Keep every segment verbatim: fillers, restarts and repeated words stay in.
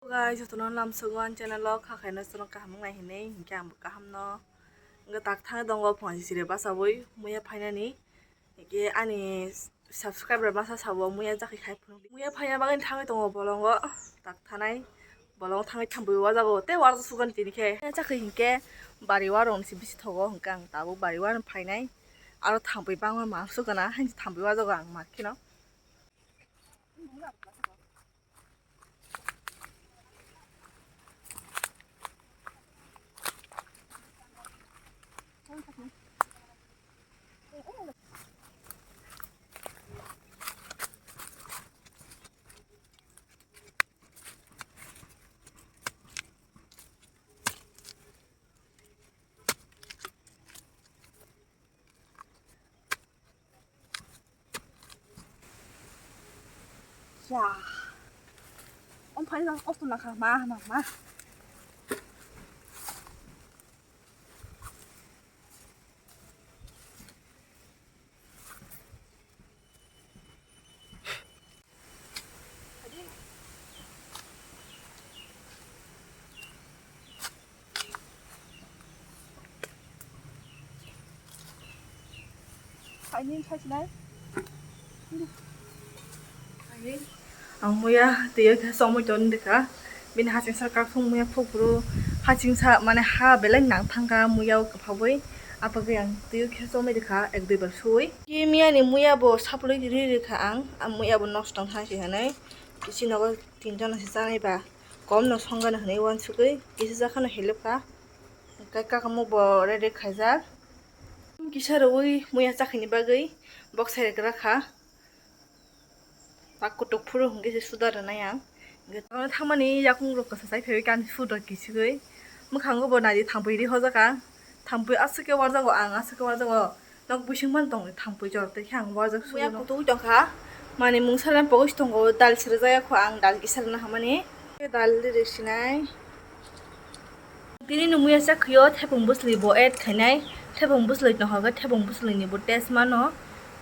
Guys, jotono lamsogo ani channel o kha khaino chwng kaham wngnai hinwi, hinkhe angbo kaham no. Wngkha tak thangwi tongo phone sisiri bachaui muya phainani. Hinkhe ani subscriber masa sabo muya chakhi khai phunukdi. Muya phaina bagwi thangwi tongo bolongo tak thanai. Bolongo thangwi thampui wajago tei warjak sugan tini khe. Chakhi hinkhe bari warok ni se bisi thogo, hinkhe ang tabuk bari warok phainai. Aro thampui bangma ma sugana, haini thampui wajago ang mar kheno. Ya. Om phai lang, off to nakha ma, ma, ma. Ang muya twiyo khe somoi ton rikha, bini hachingsa kakhwng muya phukphuru, hachingsa mane ha belai nang thangkha muya o kwphabwi, apagwi ang twiyo khe somoi rikha ek dui bar suwi. Kimiya ni muya bo saplwi ri rikha ang, ang muya bo nosto wngkha se hinwi, kisi nogo tin jona se chanai ba kom no songani hinwi uansugwi kisa jakhano helep kha, hwnkhe kaka mo bo ready khaijak. Kisa rwui muya chakhini bagwi bok sai rwgra kha. Tak kutuk phuru hwnkhe se suda rwnai ang. Hwnkhe tamo thangmani yakung rok kwsa sai phaiwi kani suda kisigwi. Mwkhango bo naidi thampui ri hojak ang. Thampui aswk khe warjago ang, aswk khe warjago. Nok bising man tong thampui jor tei khe ang warjak suda. Muya kutuk tongkha. Mani mungsa lam pogwi tongo, dal srwjak kho ang, dal kisa rwna hamani. Dal ri sinai. Tini ni muya chakhwio thepung bwsli bo add khainai, thepung bwsli no hogo, thepung bwsli ni bo taste mano,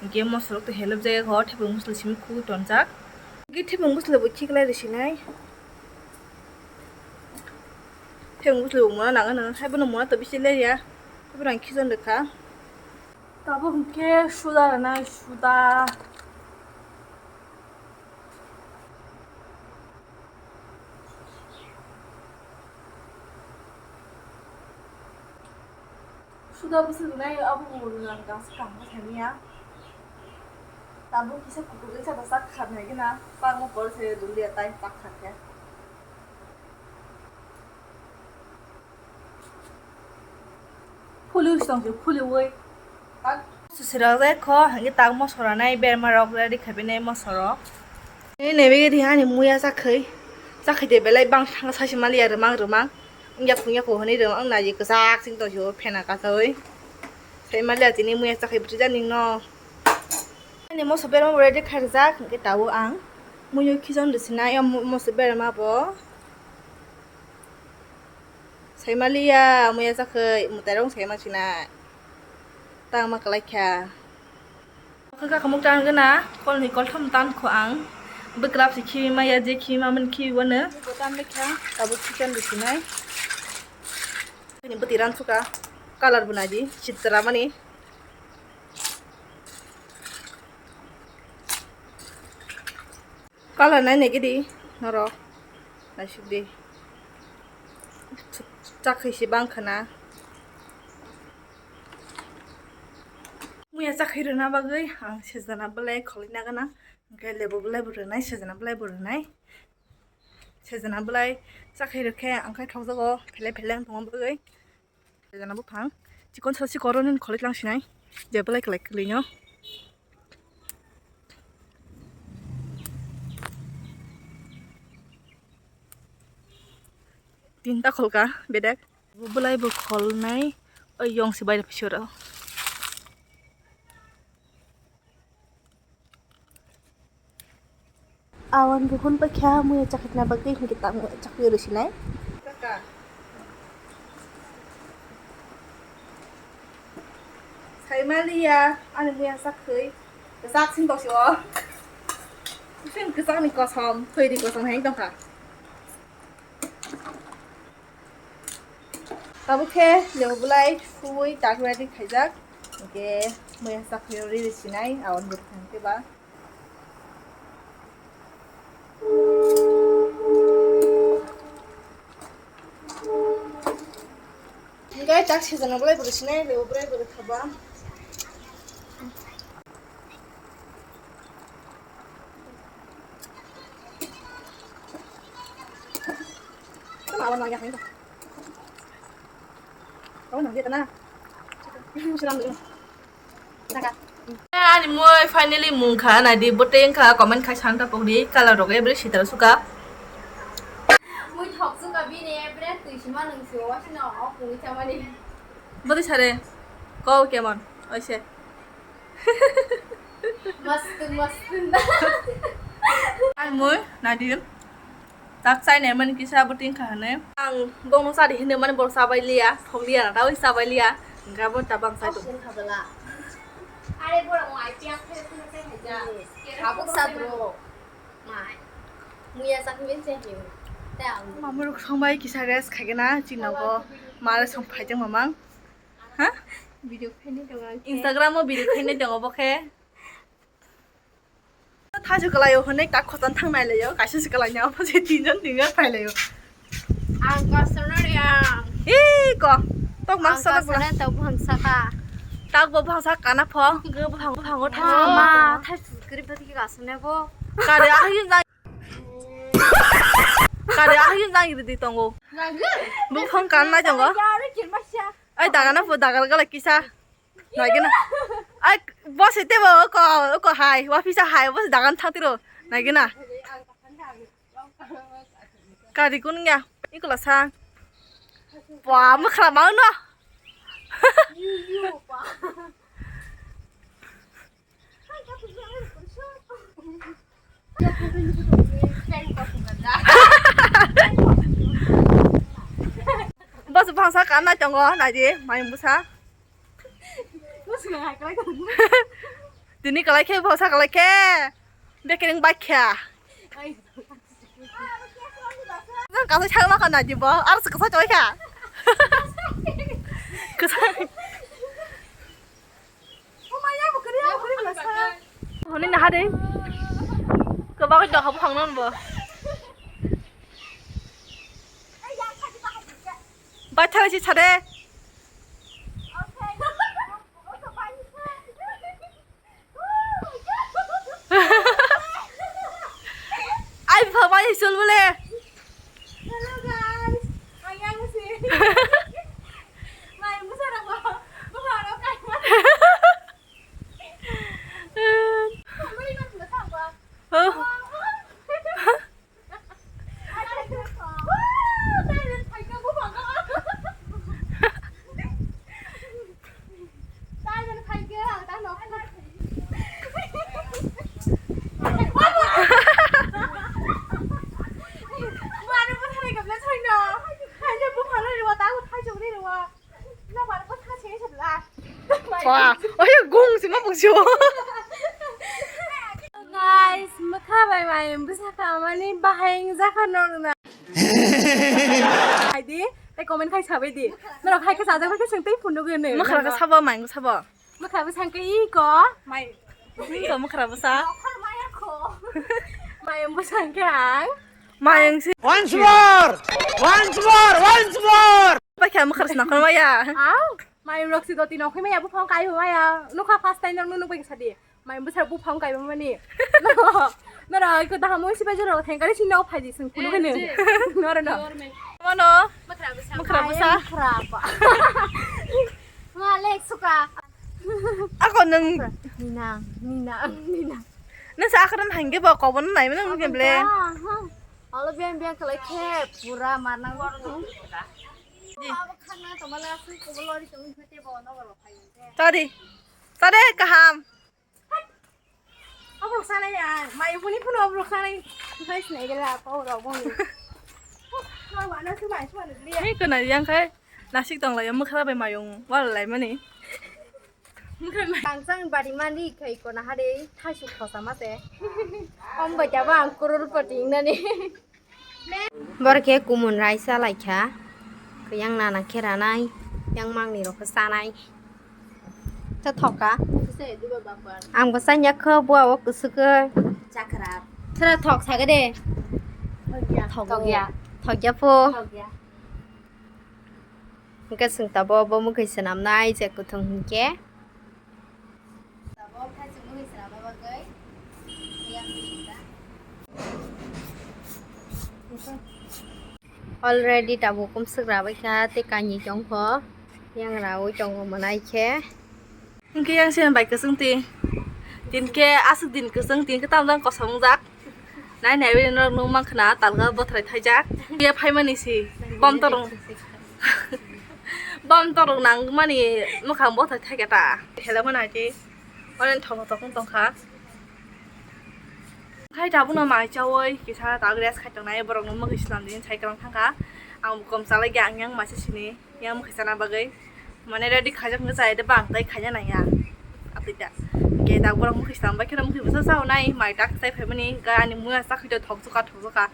hinkhe mosorok to help jaya kho, thepung bwsli simi khugwi tonjak, hinkhe thepung bwsli bo khiklai risinai, thepung bwsli bo mona nangano, haibono mona to bisi lerya, haibono ang khichon rwkha. Tabuk hinkhe suda rwnai, suda. Suda bwswk rwnai abo bo rwnang kha swkang bwthai miya. Tabuk kisa kutuk wngkha da chak kharnai gana, pakma por se dulya tai chak kharkhe. Phulwi se tongsi, phulwi. Srwjak kho, hwnkhe tak mosora nai berma rok ready khaibinai mosorok. Nini naibe ri ani muya chakhwi, chakhwi de belai bang thang saisi maliya rwmang rwmang. Wngya khungya kho hwnwi rwmang naji kwchak sing tongsi o phena kachawi. Sai maliya tini muya chakhwi bwtwi jani no. Ani moso berma bo ready khaijak, hwnkhe tabuk ang muiyo khichon rwsinai o moso berma bo. Saimaliya, muya chakhwi mwtairok saima sinai. Tangma kwlaikha. Kha kha khumuk tan gana, kolni koltham tan kho ang. Bwklap se khibi maya, je khibi mamani khibi wano. Bo tan lekha, abo khichon rwsinai. Bini bwtwi ran suka, colour bo naidi, sitra mani. Colour nai naikhe di norok, naisik di. Chakhwi se bang khana. Muya chakhwi rwna bagwi ang sejana belai khwlai nagana, hwnkhe lebu belai bo rwnai, sejana belai bo rwnai. Sejana belai chakhwi rwkhe ang khai thokjago, phele phele wng tongma bagwi. Sejana buphang chikon sa chikoro nini kholi tlang sinai je belai kwlai kwlwino. Tinta kholka bedek. Bo belai bo kholnai, o yong se bai pisoro. Awan bukhun pa kha muya chakhwna bagwi hwnkhe tamo chakhwi rwsinai. Saimaliya ani muya chakhwi kwchak sing tongsi o. Sing kwchak ni kosom, thwi di kosom hai tongkha. Tabuk khe lebu bulai suwi tak ready khaijak. Hingke muya sakhuyo riri sinai, awan bwrwi thangkhe ba. Hingke tak sejana bulai bwrwi sinai, lebu bulai bwrwi khaba. Ani moi finally mungkha, naidi bwtwi wngkha, comment khai santa pokdi, color rok every sitara suka. Mui thok suka bini every twi sima nung si wasino o pungwi chamani. Bwtwi sare, kok kemon, oise. Mastun, mastun. Ang mui, naidi. Tak chai nai mani kisa bo tin kha hwnwi. Ang bongno chadi hinwi mani borok chabai liya, thok liya na, tawi chabai liya. Hingke abo tabang chai tong. Are borok mo ai piang khe phunuk chai khaija. Tabuk sa bro. Mai. Muya chak min se hiu. Te ang. Mamurok songbai kisa rest khaigena chini nogo. Mare song phaijak mamang. Ha? Video khainai tongo ang khe. Instagram o video khainai tongo bo khe. Thajo kalaio hwnwi kak khochang thang nailaio, kaisa se kalaina omo se tinjon tinjon phailaio. Ang customer yang. Ih, ko. Tok mang sana bula. Ang customer tok bhang saka. Tak bo bhang saka na pho. Ge bhang bhang o thang. Ma, thai sukri bati ka sene bo. Kare ahiyung jang. Kare ahiyung jang ridi tongo. Jang ge. Buphang kan na jongo. Ya, re kirma sya. Ai, daga na pho, daga gala kisa. Naigena. Ai, boss ite bo, oko, oko hai, wafisa hai, boss dagan thang tiro. Naigena. Kari kun ya, ikola sa. Wah, makhra mau no. Boss bangsa kan nai tongo, naidi, mayung bwsa. Tini kalai khe, bangsa kalai khe. Bekereng bai khe. Nang kasai sa ma ka naidi bo, ar sa kasai choi kha. Kasai. Hwnwi naha de. Kwbangwi dok habu phang non bo. Baithang si sade. Ai bupha bai sul bole. Hello guys. Ang yang si. Mai musa rabo. Bupha ro kai ma. Oh. Wah, oh ya, gung sih mah bung sih. Guys, mokha bai mai bwsa kamani bahai wngjakha norna. Hai di, tei comment khai sabai di. Norok hai khe sajak bai khe chwng tei phunuk gini. Mokha khe sabo, mai khe sabo. Mokha bwsa khe iko, mai. Iko mokha bwsa. Mai bwsa khe ang. Mai ang si. Once more! Once more! Once more! Paikha mokha sna khon maya. Au, mai rok si doti nok maya buphang kai maya. Nokha first time nang nung bai sadi. Mai bwsa buphang kai mani. Nara iko daham oi sibai jora thengkari sini o phaidi sing kunu kene. Nara no. Mano. Mokra bwsa. Mokra bwsa. Mokra pa. Malek suka. Ako nung. Ninang, ninang, ninang. Nung sa akran hangge ba kobon nai mano nung ble. Alo biang biang kalai khe pura manang. Abo khana to mala su ko lori to mute bo no ro khai. Tadi. Tadi kaham. Obrok sanai ya, mai buni phunu obrok sanai. Khai sinai gela pa ro boni. Hai kena yang khai nasik tong lai mokra bai mayung wal lai mani. Tangchang bari mani khai kona hade thaisu khosa mate. Om bai jaba ang crorepati nani. Bor khe kumun raisa lai kha. Yang nana khe ranai, yang mangni rok khe chanai. Tei thok ka? Ang bo chanya kho, bua o kwswk khe. Chakra. Thera thok sa khe de. Thok ya. Thok ya. Thok ya pho. Thok ya. Hwnkhe chwng tabuk bo mwkhwi swnamnai je kwthwng hinkhe. Already tabuk kumswk rabai kha tei kani tongkho, yang raui tongo mwnai khe. Hwnkhe yang sini bai kwchwng tin, tin khe aswk din kwchwng, tin khe tamo jang kosom wngjak. Nai nai bai norok nukmankha na talga bothrai thaijak. Phiya phaimani si bom torong. Bom torok nangmani mwkhang bothai thaikhe ta. Helai mano hai khe. Onen thokno tokno tongkha. Khai tabukno mai chaui kisa tag rest khai tongnai borokno mwkhwi swnam di sai kwrwng thangkha. Ang kom chalai khe ang yang maisa sini yang mwkhwi chana bagwi. Mane ready khaijak wngkha chai de bang tai khaina nangya. Atwi da. Ke dak borok mwkhwi swnam bai kheno mwkhwi bwsa chaui nai mai tak sai phaimani ga ani muya chakhwi thok chukha thok chukha.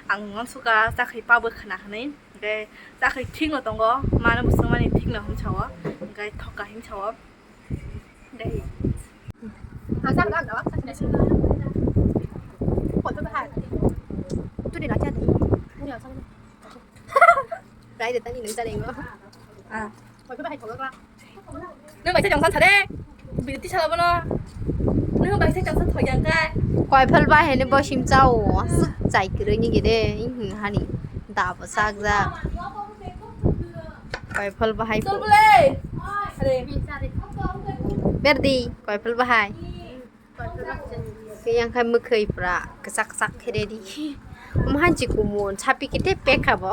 Ang uansukha chakhwi pabwi khna hwnwi. Hwnkhe chakhwi thikno tongo, mano bo swngmani thikno hwnwi sao, hwnkhe thokka hwnwi sao. Hwnkhe. Ang sakno ang dawak sakno sini. Kotor bahai. Tu di raja di. Ini asal. Rai de tani nung tani ngo. Ah. Kotor bahai thokla. Nung bai se jongsan sade. Binti sala bono. Nung bai se jongsan thok yang kai. Koiphal bahai ni bo sim chao. Aswk chai kwrwi ni gede. Ih, hani. Da bo sak jak. Koiphal bahai bo. Chol bole. Are. Berdi, koiphal bahai. Khe yang khai mwkhwi pura kwchak kwchak khe ready. Omo hanchi kumun, sapi khe tei pekha bo.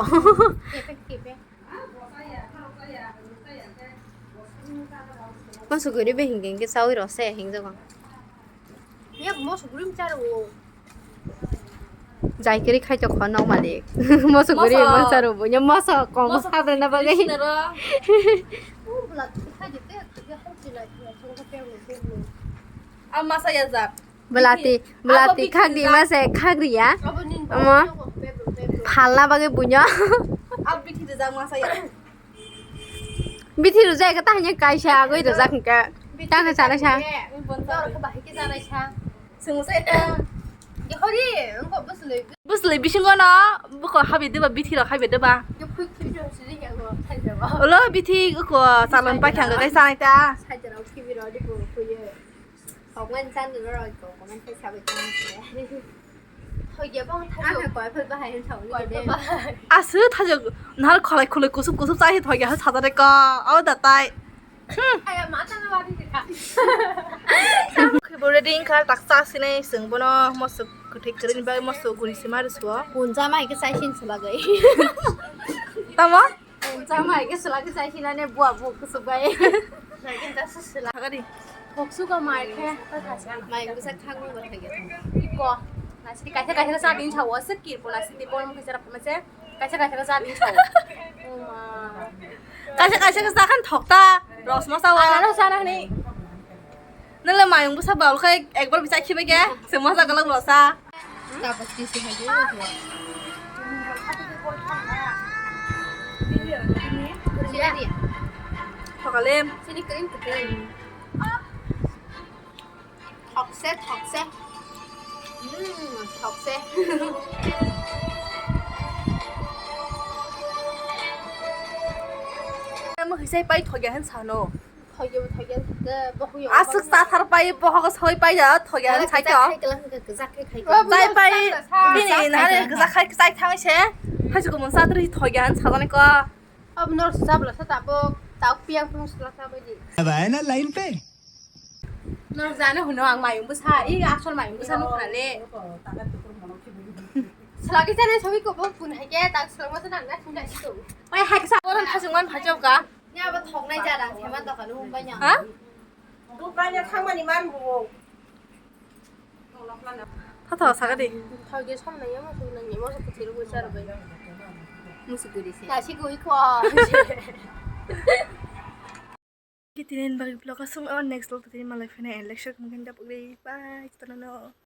Moso guri bai hingke hingke chaui rw se hingjago. Yak moso guri mcharo. Jai kiri khai to khono malik. Moso guri moso. Moso rw bo nya moso kong moso sabre na bagwi. Bisi na ro. A masa ya jak. Belati, belati khagri mase khagri ya. Omo phalna bagwi buino. Abo bithi rijak masa ya. Bithi rijak khe tahini kaisa agwi rijak hwnkhe. Tangkhe chalaisa. Chwng se ta. Hori, wngkha bwswlwi. Bwswlwi bisingo no bwkha habi diba bithi rok habi diba. Ulo bithi uko chalon paikha hwnkhe sanai ta. Kokmani chan rw rw kokmani tei sabai tong se. Thoi ya bang thai. Ang koi phai bahai hin thau ni de. Asu thajak nahar kholai khulai kusuk kusuk chai thoi ya sajare ko. Au da tai. Aya ma ta na wari de kha. Khibo ready kha tak cha sinai sung bono moso kuthik krin bai moso guri sima rw suo. Punja mai ke chai sin sulagai. Tamo? Chama hai ke sela ke chai sina ne bua bu kusuk bai. Lagi ta sela. Thagari. Thoksu ka mai khe. Mai bisa khang mo thagi. Iko. Nasi kaisa kaisa sa din chawo se kir po nasi di bol mo kaisa rap mase. Kaisa kaisa sa din chawo. Oma. Kaisa kaisa sa khan thokta. Rosma sa wa. Ana rosana ni. Nala mayung bisa bal khai ekbar bisa khibe ke. Semua sa galak losa. Tapos kisi hai dia. Sila dia. Thokale. Sini kering kering. Thokse, thokse. Hmm, thokse. Mo hisai pai thoge han sano. Aswk sathar pai bohogo soi pai da thoya hai saito. Chai pai bini nare gajak khai chai thang se. Hai suko mon satri thoya han sajani ko. Ab nor sabla sa tabo tak piang pung sula sa bai di. Ab hai na line pe. Nor jana huno ang mayung bwsa, i asol mayung bwsa nukra le. Selagi jana sobi ko bo pun hai ke tak selama sa nang na thung dai to. Pai hai sa orang thajung man phajok ga. Ni abo thoknai jara, sema dokan humbai nya. Ha? Dukanya thangmani man bo. Tha tha saka di. Thau je som nang ya, mo som nang ya, mo som kuchil bo char bai. Musu guri se. Ta si gui kho. Tini bagwi vlog aswk, next vlog tini malai phina election mungkin dapuk dei. Bye, chitano.